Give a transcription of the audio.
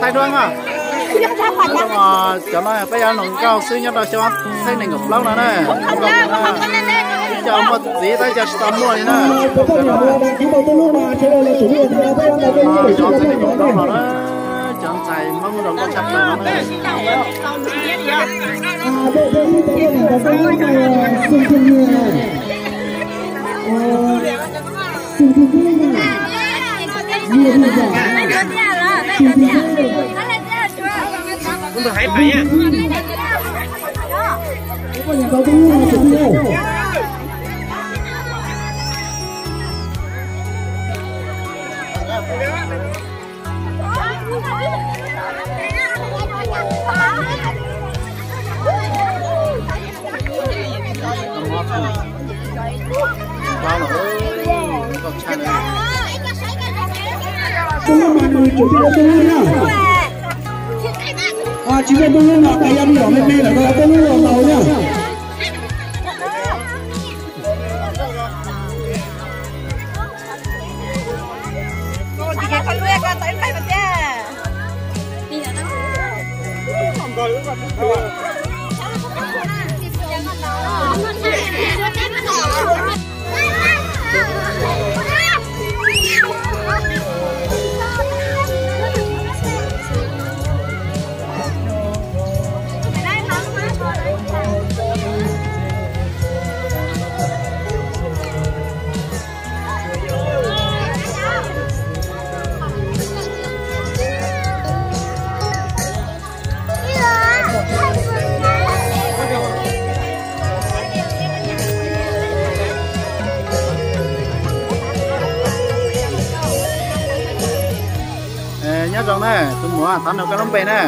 Duab, cov no peb yuav noj nkauj xwb nyob rau xyoo ob txhiab nees nkaum plaub no na. Ib co muaj txiv tab ib co tsis tau muaj li na. Cov ntxhais Hmoob zoo nkauj tshaj plaws no na. Tub lub mas nws tsum tij tub lub na. Tsis muaj tub lub no tas yog me me lawm tau tub lub los tau na. Nyob zoo na tus muam, thov nug koj lub npe na.